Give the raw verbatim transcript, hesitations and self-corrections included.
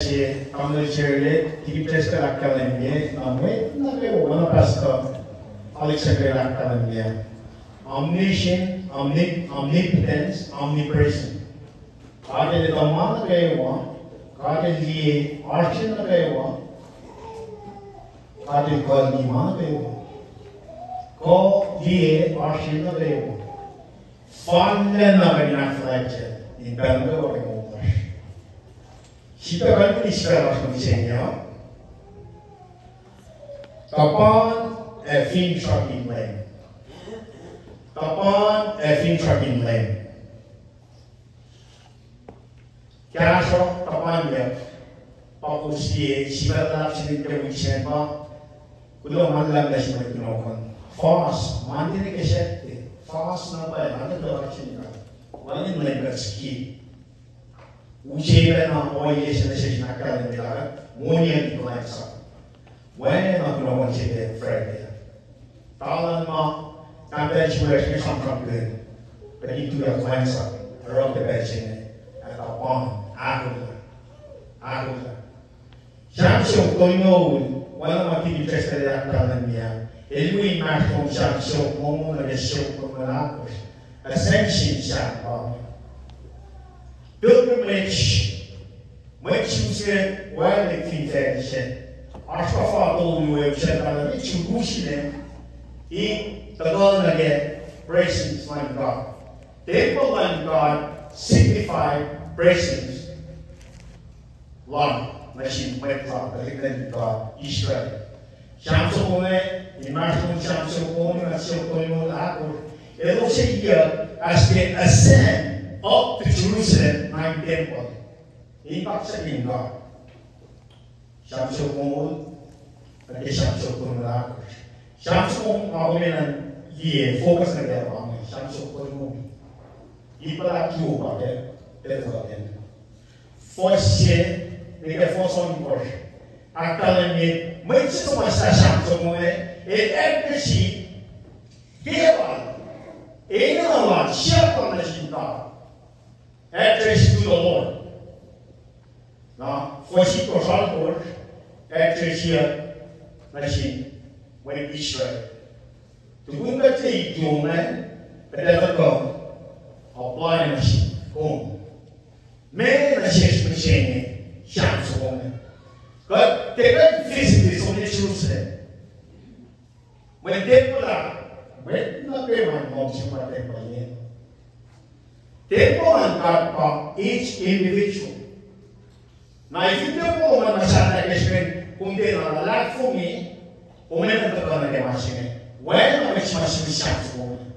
se, Tamuhlwel Jerry, Tikip Driscoll ahkkahlwemye, na mwet nuh kwewa, oacna Pastor Alexander el ahkkahlwemye. Omniscient, omni-, omnipotence, omnipresent. God el etuh ma nuh kwewa, God el liye oasr nuh kwewa, God el kuh in liye ma nuh kwewa. Kuh, liye, oasr nuh kwewa. Fal lacna kuh in ahkfuhlwactye in pacl nuh kwewa ke moul lasr. Srihpac kalweni srihpac lasr mihsenge uh, tuhpan ac finsrak in Leum. Tuhpan ac finsrak in Leum. Kahsruh tuhpan yuck, pa kowos liye, srihpac luhlahp se inge ke wik se inge pa, kuloh ma luhlahp nuh sin mwet kunohkohn. Fast, Monday nuh ke Saturday, fast na pwacye, na kuloh luhlahp se inge. Wacngihn mwet kuht siki. Use pacna ohiyac se nuh sesr in ahkkahlwemye lah monian in kuhlwacnsap. Wacngihn na kunohkohn se ke Friday. Talan ma, tahmtahel suwasr inge sramsramkihn, kuht in tuyak kuhlwacnsap, oruh ke pacl se inge, ac tuhpan, ahkolah, ahkolah. Sam siofok tolngoul, oacna ma Tikip Driscoll el ahkkahlwemye, el wi inmahsrlon Sam siofok tolngoul nuh ke siofok tolngoul ahkosr. Ascension Sam pa. Pilgrimage, mwet Jew se wacngihn fin facl se. Oasr kuhfa tolu ac usacltahl mwet Jew luo se inge, in tuhkuh nuh ke presence luhn God. Tempuhl luhn God signify presence lal nuh sin mwet lal, tuhlihk nuhtin God, Israel. Sam soko inge, inmahsrlon Sam soko inge, Sam soko inge, elos ac ascend up to Jerusalem, nuh in tempuhl, in kaksakihn God. Sam soko inge, nuh ke Sam soko inge ahkosr. Sam soko inge, ma kom enenuh in liye, focus nuh ke pa inge, Sam soko inge. Ip luhlahp luo pa ke, ke tuh ke. Fuhs se, nuh ke fuhs ohnkohsr. Ahkkahlwemye, mwet se suhmuhslah Sam soko inge, el address-i, ke lal, enenuh lal, siyuck lal nuh sin God. Address to the Lord. Na fuhs itkohsr ohnkohsr, address-i nuh sin mwet Israel. Tukun kuht liye ip luo inge, kuht ac tuhkuh apply nuh sin kom. Meac nuh sesr mihsenge, Sam soko inge? Kuht tiac kuh in physically som nuh Jerusalem. Mweyen tempuhl ah, mwet nuh kwewa ma luhngse ma tempuhl inge. Tempuhl luhn God pa each individual. Na fin tempuhl ma muhsahllah ke srihpen kom tiacna luhlahlfongi, kom enenuh tuhkuh nuh ke ma se inge. Wacngihn mwet ma sihmihs Sam soko inge.